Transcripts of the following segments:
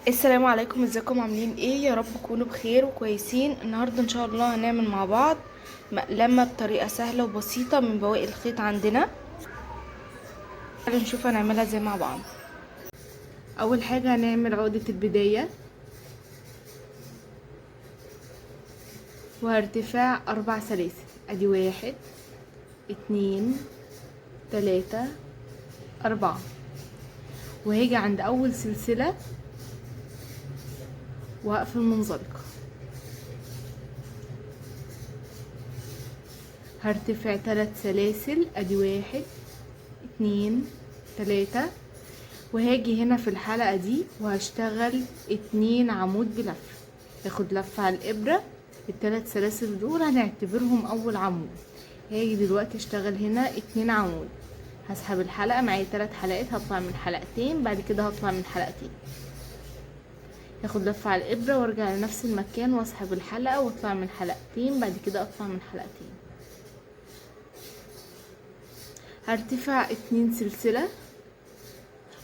السلام عليكم، ازيكم؟ عاملين ايه؟ يا رب تكونوا بخير وكويسين. النهارده ان شاء الله هنعمل مع بعض مقلمه بطريقة سهلة وبسيطة من بواقي الخيط عندنا. تعالوا نشوف هنعملها ازاي مع بعض. اول حاجة هنعمل عقده البداية وارتفاع 4 سلاسل. ادي 1 2 3 4، وهاجي عند اول سلسلة وهقفل منزلقة. هرتفع 3 سلاسل، ادي 1 2 3، وهاجي هنا في الحلقة دي وهشتغل 2 عمود بلفة. اخد لفة على الابرة، التلات سلاسل دول هنعتبرهم اول عمود. هاجي دلوقتي اشتغل هنا 2 عمود، هسحب الحلقة، معايا 3 حلقات، هطلع من حلقتين، بعد كده هطلع من حلقتين. هاخد لفة على الابرة وارجع لنفس المكان واسحب الحلقة واطلع من حلقتين، بعد كده اطلع من حلقتين. هرتفع 2 سلسلة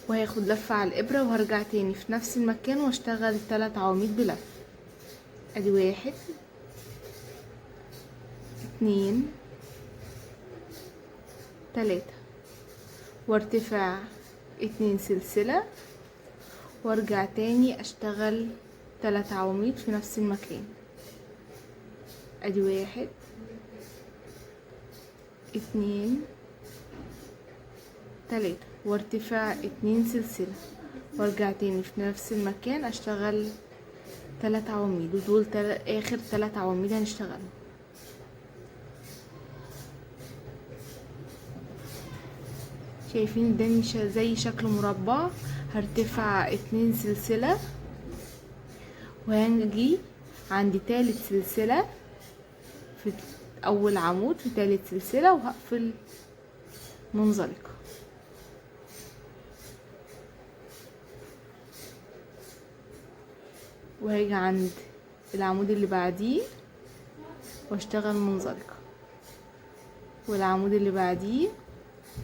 وهاخد لفة على الابرة وهرجع تاني في نفس المكان واشتغل 3 عواميد بلفة. ادي 1 2 3، وارتفع 2 سلسلة وارجع تاني اشتغل 3 عواميد في نفس المكان. ادي 1 2 3، وارتفع 2 سلسلة وارجع تاني في نفس المكان اشتغل 3 عواميد، ودول اخر 3 عواميد هنشتغلهم. شايفين اداني زي شكل مربع. هرتفع 2 سلسلة وهنجي عند تالت سلسلة في اول عمود في تالت سلسلة وهقفل منزلقة. وهاجي عند العمود اللي بعديه واشتغل منزلقة، والعمود اللي بعديه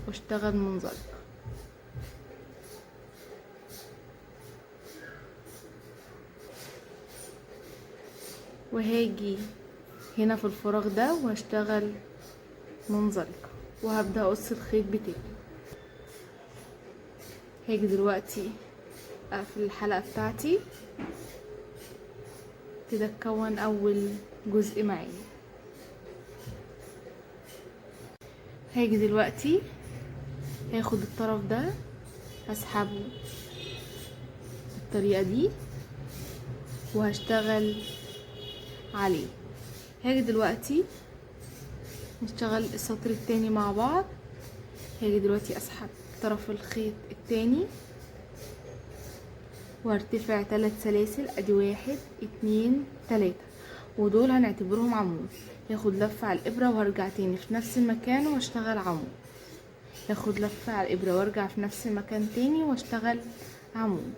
واشتغل منزلقة. وهاجي هنا في الفراغ ده وهشتغل منزلقة وهبدأ اقص الخيط بتاعي. هاجي دلوقتي اقفل الحلقة بتاعتي كده، اتكون اول جزء معايا. هاجي دلوقتي هاخد الطرف ده هسحبه بالطريقة دي وهشتغل عليه. هاجي دلوقتي نشتغل السطر التاني مع بعض. هاجي دلوقتي اسحب طرف الخيط التاني وارتفع 3 سلاسل، ادي 1 2 3، ودول هنعتبرهم عمود. هاخد لفة على الابرة وهرجع تاني في نفس المكان واشتغل عمود. هاخد لفة على الابرة وارجع في نفس المكان تاني واشتغل عمود.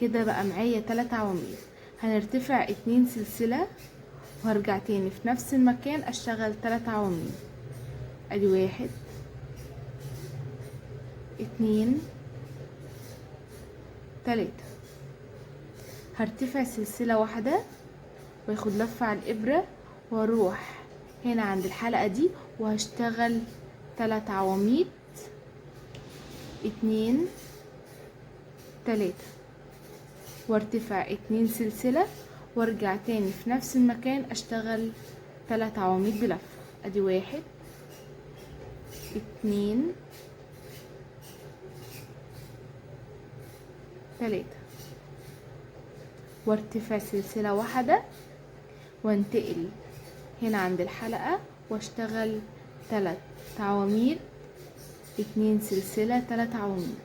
كده بقى معايا 3 عواميد. هنرتفع 2 سلسلة وهرجع تاني في نفس المكان اشتغل 3 عواميد، ادي 1 2 3. هرتفع سلسلة واحدة واخد لفة على الابرة واروح هنا عند الحلقة دي وهشتغل 3 عواميد، 2 3، وارتفع 2 سلسلة وارجع تاني في نفس المكان اشتغل 3 عواميد بلفة، ادي 1 2 3، وارتفع سلسلة واحدة وانتقل هنا عند الحلقة واشتغل 3 عواميد، 2 سلسلة، 3 عواميد.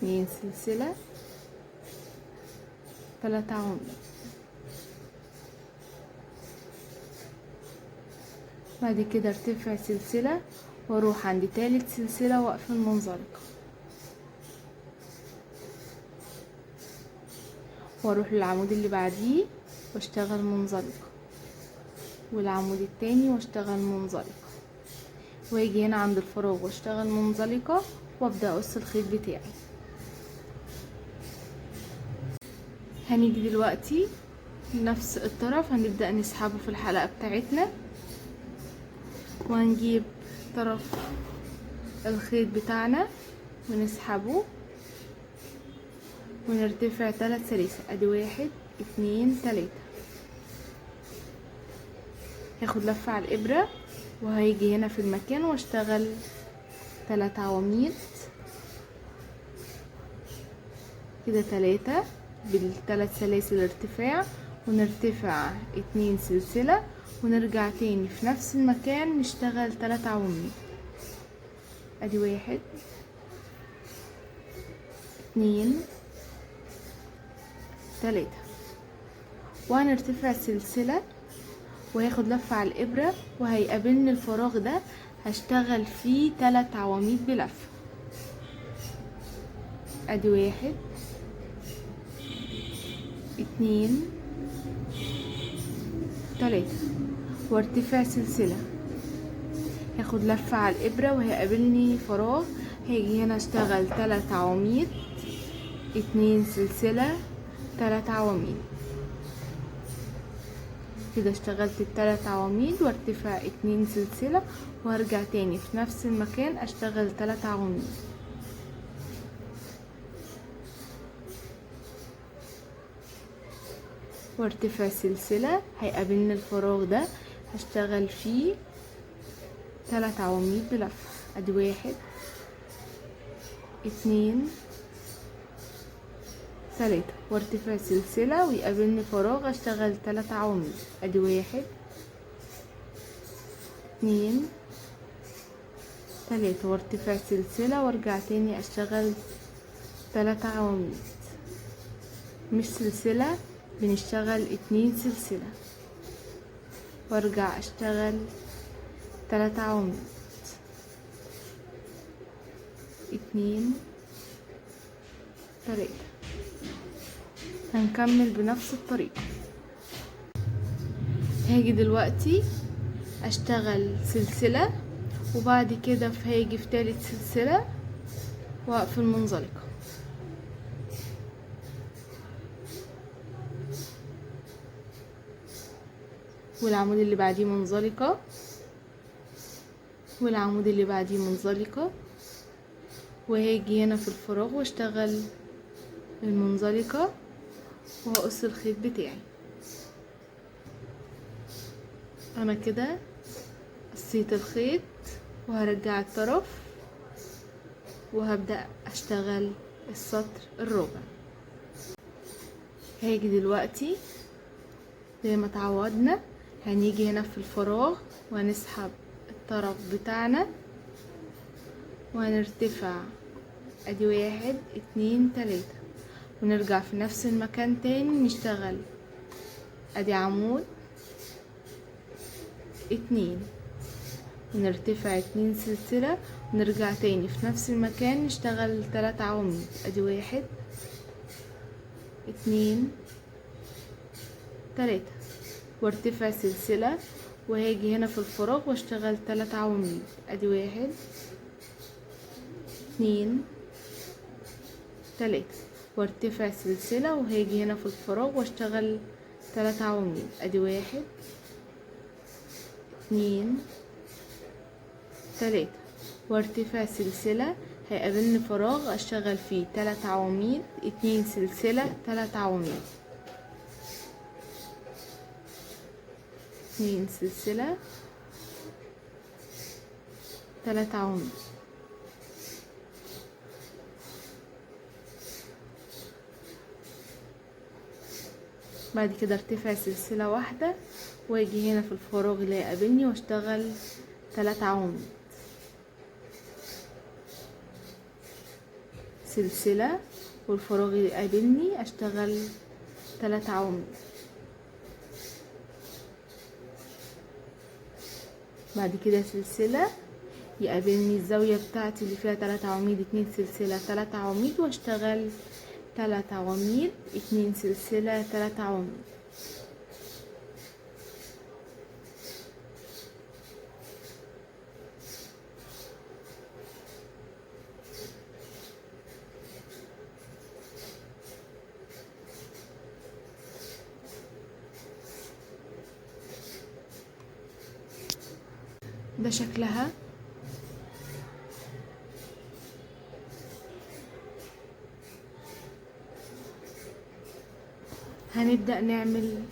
2 سلسلة، 3 عواميد. بعد كده ارتفع سلسلة واروح عند تالت سلسلة واقفل منزلقة، واروح للعمود اللي بعديه واشتغل منزلقة، والعمود التاني واشتغل منزلقة، واجي هنا عند الفراغ واشتغل منزلقة، وابدأ اقص الخيط بتاعي. هنيجي دلوقتي نفس الطرف هنبدأ نسحبه في الحلقة بتاعتنا، وهنجيب طرف الخيط بتاعنا ونسحبه ونرتفع 3 سلاسل، ادي 1 2 3. هاخد لفة على الابرة وهيجي هنا في المكان واشتغل 3 عواميد كده، 3 بالثلاث سلاسل ارتفاع، ونرتفع 2 سلسلة، ونرجع تاني في نفس المكان نشتغل 3 عواميد، ادي 1 2 3، وهنرتفع سلسلة وهاخد لفة على الإبرة وهيقابلني الفراغ ده هشتغل فيه 3 عواميد بلفة، ادي 1 2 3، وارتفع سلسلة، هاخد لفة على الإبرة وهيقابلني فراغ، هاجي هنا اشتغل 3 عواميد، 2 سلسلة، 3 عواميد كده. اشتغلت ال3 عواميد وارتفع 2 سلسلة، وهرجع تاني في نفس المكان اشتغل 3 عواميد. وارتفع سلسلة، هيقابلني الفراغ ده هشتغل فيه 3 عواميد بلفة، ادي 1 2 3، وارتفع سلسلة ويقابلني فراغ اشتغل 3 عواميد، ادي 1 2 3، وارتفع سلسلة وارجع تاني اشتغل 3 عواميد، مش سلسلة بنشتغل 2 سلسلة، وارجع اشتغل 3 عواميد، 2 3. هنكمل بنفس الطريقة. هاجي دلوقتي اشتغل سلسلة، وبعد كده هاجي في تالت سلسلة واقفل منزلقة، والعمود اللي بعديه منزلقة، والعمود اللي بعديه منزلقة، وهاجي هنا في الفراغ واشتغل المنزلقة وهقص الخيط بتاعي. انا كده قصيت الخيط وهرجع الطرف وهبدأ اشتغل السطر الرابع. هاجي دلوقتي زي ما تعودنا هنيجي هنا في الفراغ وهنسحب الطرف بتاعنا وهنرتفع ادي 1 2 3، ونرجع في نفس المكان تاني نشتغل ادي عمود 2، ونرتفع 2 سلسلة، ونرجع تاني في نفس المكان نشتغل 3 عواميد، ادي 1 2 3، وارتفع سلسلة وهاجي هنا في الفراغ واشتغل 3 عواميد، ادي 1 2 3، وارتفع سلسلة وهاجي هنا في الفراغ واشتغل 3 عواميد، ادي 1 2 3، وارتفع سلسلة، هيقابلني فراغ اشتغل فيه 3 عواميد، 2 سلسلة، 3 عواميد، 2 سلسلة، 3 عواميد. بعد كده ارتفع سلسلة واحدة واجي هنا في الفراغ اللي هيقابلني واشتغل 3 عواميد، سلسلة، والفراغ اللي يقابلني اشتغل 3 عواميد. بعد كده سلسلة، يقابلني الزاوية بتاعتي اللي فيها 3 عواميد، 2 سلسلة 3 عواميد، واشتغل 3 عواميد 2 سلسلة 3 عواميد. ده شكلها. هنبدأ نعمل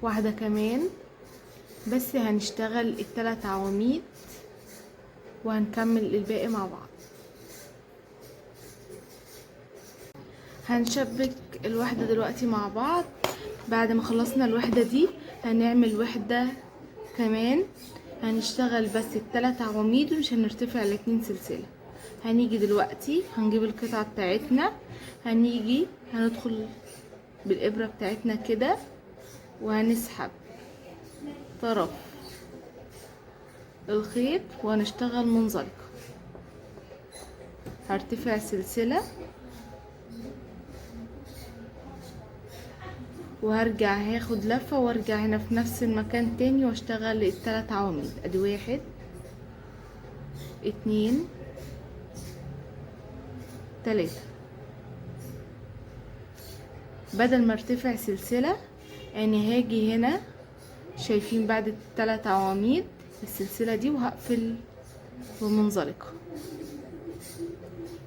واحدة كمان، بس هنشتغل ال3 عواميد وهنكمل الباقي مع بعض. هنشبك الوحدة دلوقتي مع بعض. بعد ما خلصنا الوحدة دي هنعمل وحدة كمان، هنشتغل بس ال3 عواميد ومش هنرتفع ال2 سلسلة. هنيجي دلوقتي هنجيب القطعة بتاعتنا، هنيجي هندخل بالإبرة بتاعتنا كده وهنسحب طرف الخيط وهنشتغل منزلقة. هرتفع سلسلة وهرجع هاخد لفة وارجع هنا في نفس المكان تاني واشتغل ال3 عواميد. ادي 1 2 3. بدل ما ارتفع سلسلة يعني هاجي هنا، شايفين بعد ال3 عواميد السلسلة دي، وهقفل بمنزلقة.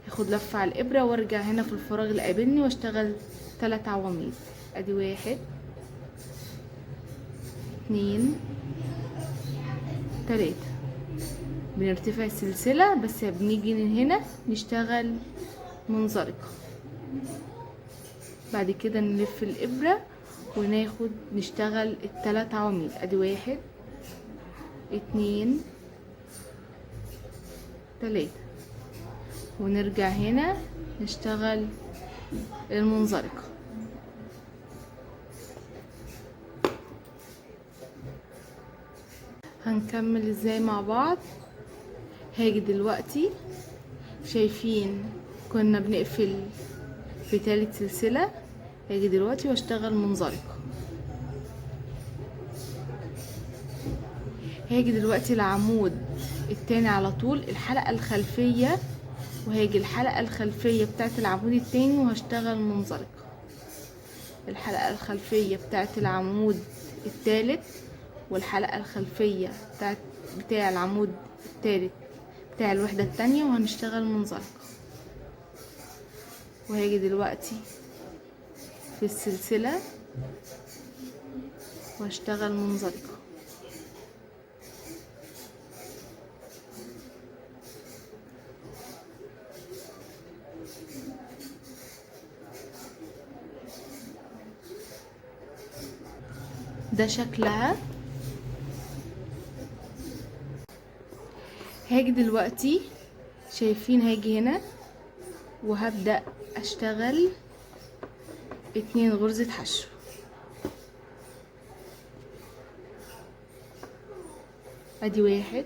هاخد لفة على الابرة وارجع هنا في الفراغ اللي قابلني واشتغل 3 عواميد. ادي 1 2 3. بنرتفع السلسلة بس بنيجي من هنا نشتغل منزلقة. بعد كده نلف الإبرة وناخد نشتغل ال3 عواميد. ادي 1 2 3، ونرجع هنا نشتغل المنزلقة. هنكمل ازاي مع بعض. هاجي دلوقتي، شايفين كنا بنقفل في تالت سلسلة، هاجي دلوقتي واشتغل منزلقة. هاجي دلوقتي العمود التاني على طول الحلقة الخلفية، وهاجي الحلقة الخلفية بتاعت العمود التاني وهشتغل منزلقة. الحلقة الخلفية بتاعت العمود التالت والحلقة الخلفية بتاع العمود التالت بتاع الوحدة التانية، وهنشتغل منزلقة. وهاجي دلوقتي في السلسلة واشتغل منزلقة. ده شكلها. هاجي دلوقتي، شايفين هاجي هنا وهبدأ اشتغل 2 غرزة حشو. ادي 1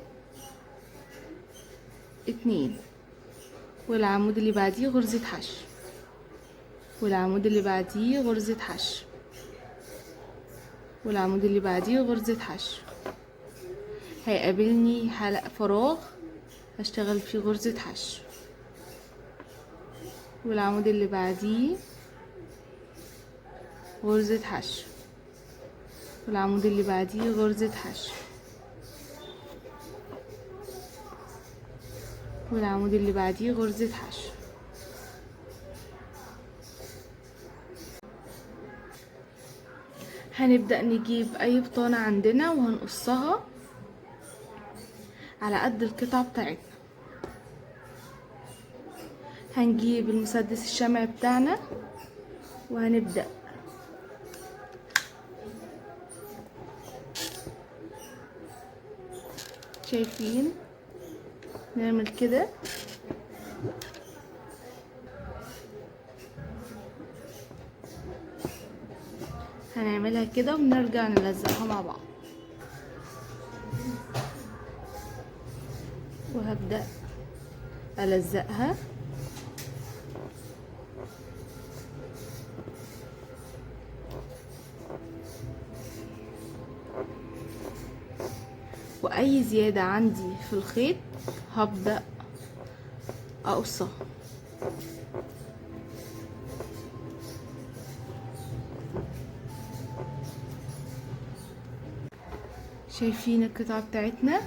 2، والعمود اللي بعديه غرزة حشو، والعمود اللي بعديه غرزة حشو، والعمود اللي بعديه غرزة حشو. هيقابلني حلقة فراغ هشتغل فيه غرزة حشو، والعمود اللي بعديه غرزة حشو، والعمود اللي بعديه غرزة حشو، والعمود اللي بعديه غرزة حشو. هنبدأ نجيب اي بطانة عندنا وهنقصها على قد القطعة بتاعتنا. هنجيب المسدس الشمعي بتاعنا وهنبدأ شايفين نعمل كده. هنعملها كده ونرجع نلزقها مع بعض. وهبدأ ألزقها. وأي زيادة عندي في الخيط هبدأ أقصها. شايفين القطعة بتاعتنا؟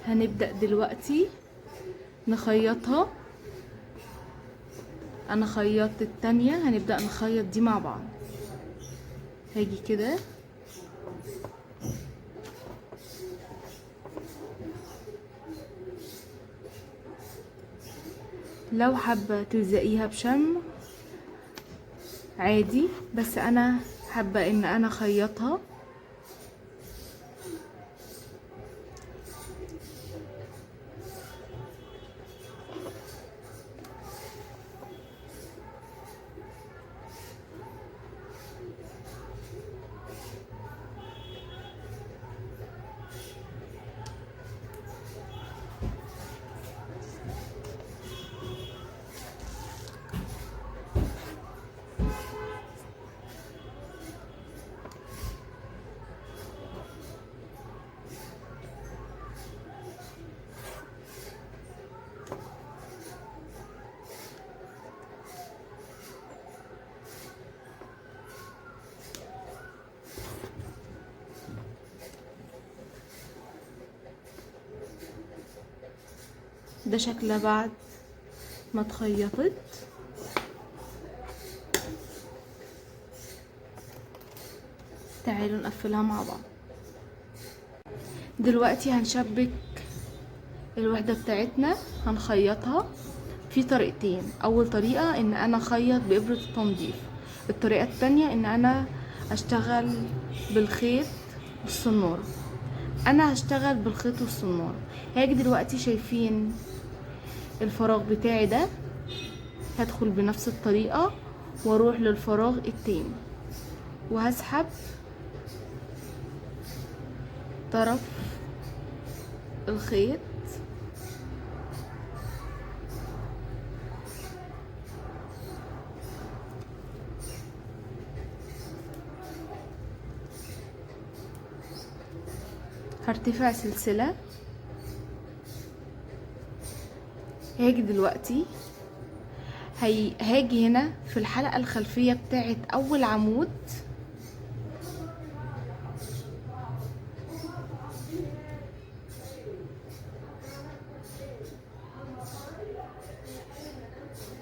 هنبدأ دلوقتي نخيطها. انا خيطت التانية، هنبدأ نخيط دي مع بعض. هاجي كده لو حابة تلزقيها بشمع عادي، بس انا حابة ان انا اخيطها. ده شكلها بعد ما اتخيطت. تعالوا نقفلها مع بعض. دلوقتي هنشبك الوحدة بتاعتنا، هنخيطها في طريقتين. اول طريقة ان انا اخيط بإبرة التنظيف، الطريقة التانية ان انا اشتغل بالخيط والصنارة. انا هشتغل بالخيط والصنارة. هاجي دلوقتي، شايفين الفراغ بتاعي ده، هدخل بنفس الطريقة واروح للفراغ التاني وهسحب طرف الخيط هرتفع سلسلة. هاجي دلوقتي هاجي هنا في الحلقة الخلفية بتاعت اول عمود،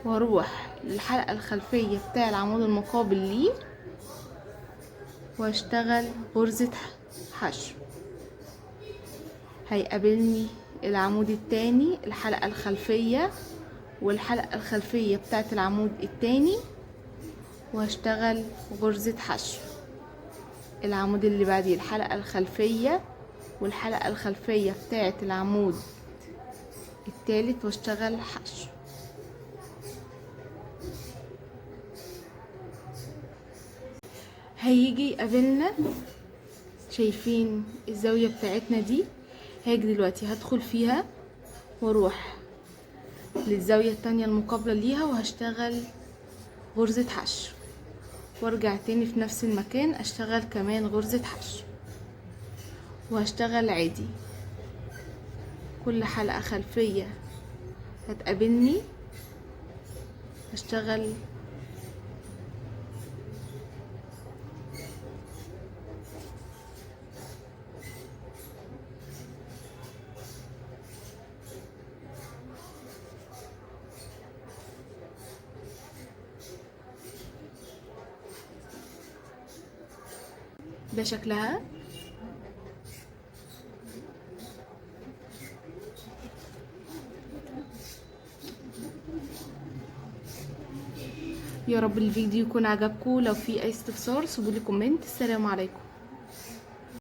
واروح للحلقة الخلفية بتاع العمود المقابل ليه واشتغل غرزة حشو. هيقابلني العمود التاني، الحلقة الخلفية والحلقة الخلفية بتاعت العمود التاني، وهشتغل غرزة حشو. العمود اللي بعديه الحلقة الخلفية والحلقة الخلفية بتاعت العمود التالت، واشتغل حشو. هيجي يقابلنا، شايفين الزاوية بتاعتنا دي؟ هاجي دلوقتي هدخل فيها واروح للزاوية التانية المقابلة ليها وهشتغل غرزة حشو، وارجع تاني في نفس المكان اشتغل كمان غرزة حشو، وهشتغل عادي. كل حلقة خلفية هتقابلني هشتغل ده شكلها. يا رب الفيديو يكون عجبكم. لو في اي استفسار سيبولي comment. السلام عليكم.